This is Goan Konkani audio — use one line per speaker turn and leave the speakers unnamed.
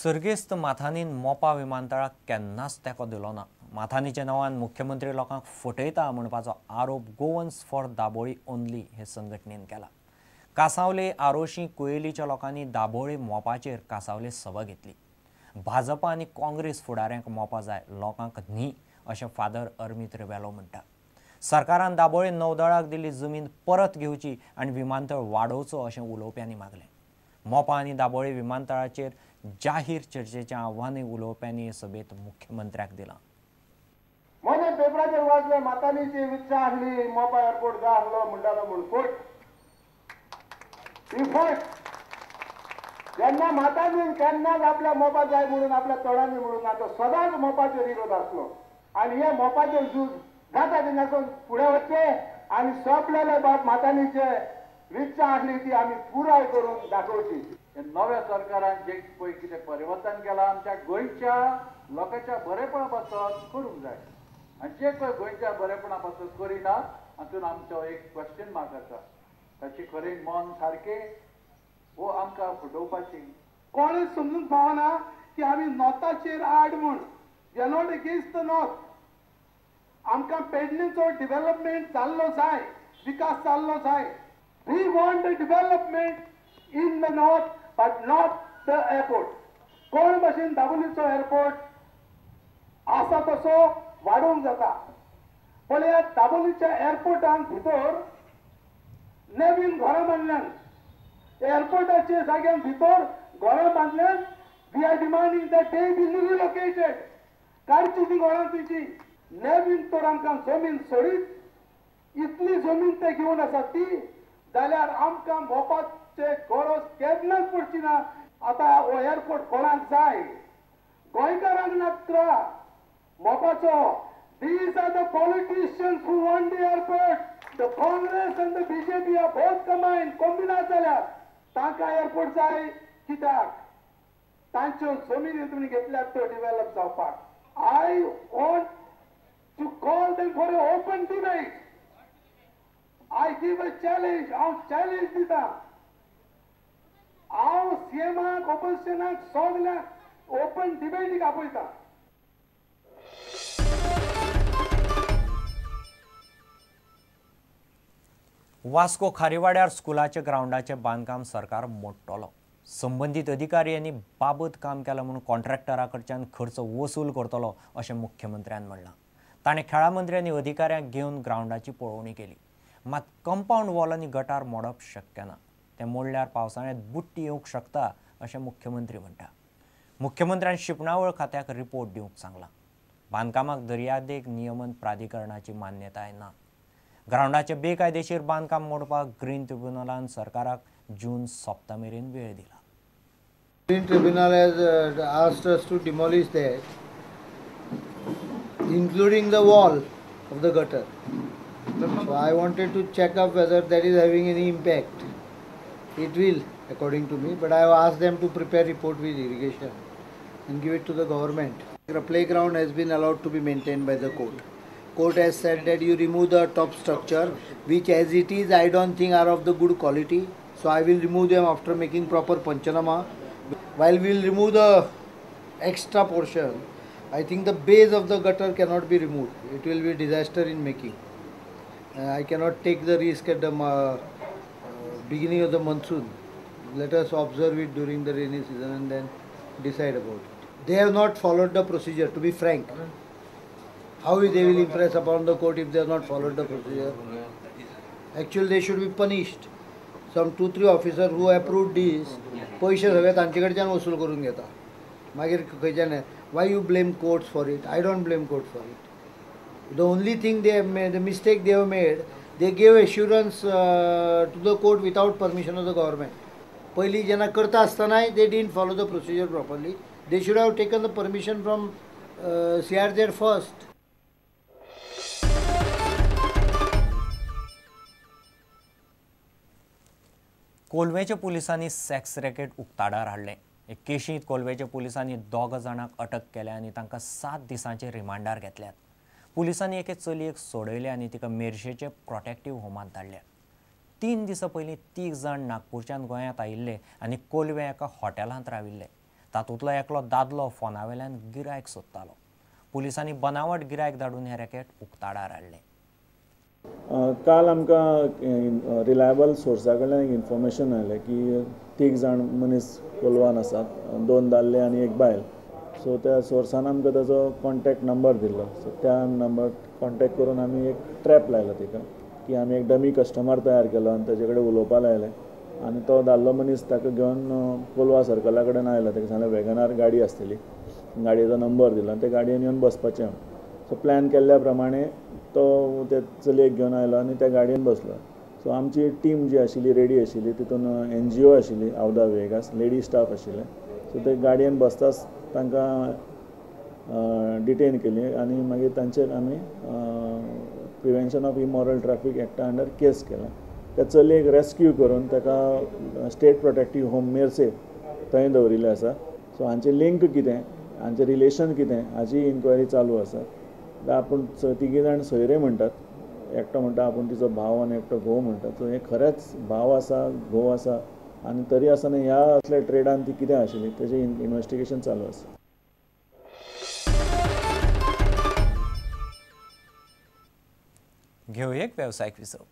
सर्गेस्त माथानीन मोपा विमानतळाक केन्नाच तेंको दिलो ना. माथानीच्या नांवान मुख्यमंत्री लोकांक फटयता म्हणपाचो आरोप गोवन्स फॉर दाबोळी ओनली हे संघटनेन केला. कासावले आरोशी कुयेलीच्या लोकांनी दाबोळी मोपाचेर कासावले सभा घेतली. भाजपा आनी काँग्रेस फुडाऱ्यांक मोपा जाय, लोकांक न्ही अशें फादर अर्मित रिबेलो म्हणटा. सरकारान दाबोळे नौदळाक दिल्ली जमीन परत घेवची आनी विमानतळ वाडोवचो अशें उलोवप्यांनी मागलें. मोपा आनी दाबोळे विमानतळाचेर जाहीर चर्चेचें आव्हानूय उलोवप्यांनी सभेंत मुख्यमंत्र्याक दिलां.
मोने पेपराचेर वाचलें मातानीची इच्छा आसली मोपा एअरपोर्ट जाय आसलो म्हणटालो म्हूण फट ही फट. जेन्ना मातानीन केन्नाच आपल्या मोपा जाय म्हणून आपल्या तोंडांनी म्हणून ना, तो सदांच मोपाचेर विरोध आसलो आनी हे मोपाचेर झूज जाता तेन्नासून फुडें वचचें आनी सोंपलेले बाब मातानीचे इच्छा आसली ती आमी पुराय करून दाखोवची.
नव्या सरकारान जे पळय कितें परिवर्तन केलां आमच्या गोंयच्या लोकांच्या बरेपणा पासत करूंक जाय आनी जे पळय गोंयच्या बरेपणा पासत करिना हातून आमचो एक क्वेश्चन मार्क आसा. ताची खरें मन सारकें वो आमकां फटोवपाची
कोणें समजूंक पावना की आमी नॉर्थाचेर आड म्हूण. We are not against the north. आमकां पेडणेचो डेव्हलपमेंट जाल्लो जाय, विकास जाल्लो जाय. We want the development in the north but not the airport. कोण भाशेन दाबोलीचो एअरपोर्ट आसा तसो वाडोवंक जाता. पळयात दाबोलीच्या एअरपोर्टान भितर नवीन घरां बांदल्यान, एअरपोर्टाच्या जाग्यान भितर घरां बांदल्यान. We are demanding that they be relocated. काडची ती घरां तुजी नवीन तर आमकां जमीन सोडीत इतली जमीन ते घेवन आसा ती जाल्यार आमकां मोपाचे गरज केन्नाच पडची ना. आतां हो एअरपोर्ट कोणाक जाय? गोंयकारांक नाका मोपाचो. These are the politicians who want the airport. The Congress and the BJP are both combined, combined जाल्यार तांकां एअरपोर्ट जाय कित्याक? तांच्यो जमिनी तुमी घेतल्यात त्यो डेव्हलप जावपाक. I want to call them for a open debate. I give a challenge. हांव चॅलेंज दिता. हांव सीएमाक ऑपोजिशनाक सगल्यांक ओपन डिबेटीक आपयता.
वास्को खारीवाड्यार स्कुलाच्या ग्रावंडाचें बांदकाम सरकार मोडटलो. संबंदीत अधिकारी यांनी बाबत काम केलां म्हणून कॉन्ट्रॅक्टरा कडच्यान खर्च वसूल करतलो अशें मुख्यमंत्र्यान म्हणलां. ताणें खेळां मंत्री आनी अधिकाऱ्यांक घेवन ग्रावंडाची पळोवणी केली. मात कंपावंड वॉल आनी गटार मोडप शक्य ना. तें मोडल्यार पावसाळ्यांत बुडटी येवंक शकता अशें मुख्यमंत्री म्हणटा. मुख्यमंत्र्यान शिंपणावळ खात्याक रिपोर्ट दिवंक सांगलां. बांदकामाक दर्यादेग नियमन प्राधिकरणाची मान्यताय ना. ग्रावंडाचें बेकायदेशीर बांदकाम मोडपाक ग्रीन ट्रिब्युनलान सरकाराक जून सोंपता मेरेन वेळ दिला.
Green Tribunal has asked us to demolish that, including the wall of the gutter. So I wanted to check up whether that is having any impact. It will, according to me, but I have asked them to prepare report with irrigation and give it to the government. The playground has been allowed to be maintained by the court. Court has said that you remove the top structure, which as it is, I don't think are of the good quality. So I will remove them after making proper panchanama. While we will remove the extra portion, I think the base of the gutter cannot be removed. It will be disaster in making. I cannot take the risk at the beginning of the monsoon. Let us observe it during the rainy season and then decide about it. They have not followed the procedure, to be frank. How they will impress upon the court if they have not followed the procedure? Actually, they should be punished. Some 2-3 officers who approved this, पयशे सगळे तांचे कडच्यान वसूल करून घेता. मागीर खंयच्यान? Why you blame courts for it? I don't blame court for it. The only thing they have made, the mistake they have made, they gave assurance to the court without permission of the government. पयलीं जेन्ना करता आसतनाय they didn't follow the procedure properly. They should have taken the permission from CRZ first.
कोलवेच्या पुलिसांनी सेक्स रॅकेट उक्ताडार हाडलें. एक केशींत कोलवेच्या पुलिसांनी 2 जाणांक अटक केल्या आनी तांकां 7 दिसांचे रिमांडार घेतल्यात. पुलिसांनी एके चलयेक सोडयले आनी तिका मेरशेचे प्रोटेक्टीव होमांत धाडल्या. 3 दिसां पयलीं 3 जाण नागपूरच्यान गोंयांत आयिल्ले आनी कोलवे एका हॉटेलांत राविल्ले. तातूंतलो एकलो दादलो फोनावेल्यान गिरायक सोदतालो. पुलिसांनी बनावट गिरायक धाडून हें रॅकेट उक्ताडार हाडलें.
काल आमकां रिलायबल सोर्सा कडल्यान एक इन्फॉर्मेशन आयलें की 3 जाण मनीस कोलवान आसात, 2 दादले आनी 1 बायल. सो त्या सोर्सान आमकां ताजो कॉन्टॅक्ट नंबर दिल्लो. सो त्या नंबर कॉन्टॅक्ट करून आमी एक ट्रॅप लायलो ताका की आमी एक डमी कस्टमर तयार केलो आनी ताजे कडेन उलोवपाक लायलें आनी तो दादलो मनीस ताका घेवन कोलवा सर्कला कडेन आयलो. ताका सांगलें वेगनार गाडी आसतली, गाडयेचो नंबर दिलो आनी त्या गाडयेन येवन बसपाचें. सो प्लॅन केल्ल्या प्रमाणे तो ते चलयेक घेवन आयलो आनी त्या गाडयेन बसलो. सो आमची टीम जी आशिल्ली रेडी आशिल्ली, तितून NGO आशिल्ली, आवदा वेगास लेडी स्टाफ आशिल्ले. सो ते गाडयेन बसताच तांकां डिटेन केली आनी मागीर तांचेर आमी प्रिवेन्शन ऑफ इमॉरल ट्रॅफिक एक्टा अंडर केस केला. त्या चलयेक रेस्क्यू करून ताका स्टेट प्रोटेक्टीव होम मेरसे थंय दवरिल्लें आसा. सो हांचें लिंक कितें, हांचें रिलेशन कितें हाची इन्क्वायरी चालू आसा. आपूण तिगी जाण सोयरे म्हणटात, एकटो म्हणटा आपूण तिचो भाव आनी एकटो घोव म्हणटा. सो हें खरेंच भाव आसा, घोव आसा आनी तरी आसतना ह्या असल्या ट्रेडान ती कितें आशिल्ली तेजें इन्वेस्टिगेशन चालू आसा.
घेवया एक वेवसायीक विसव.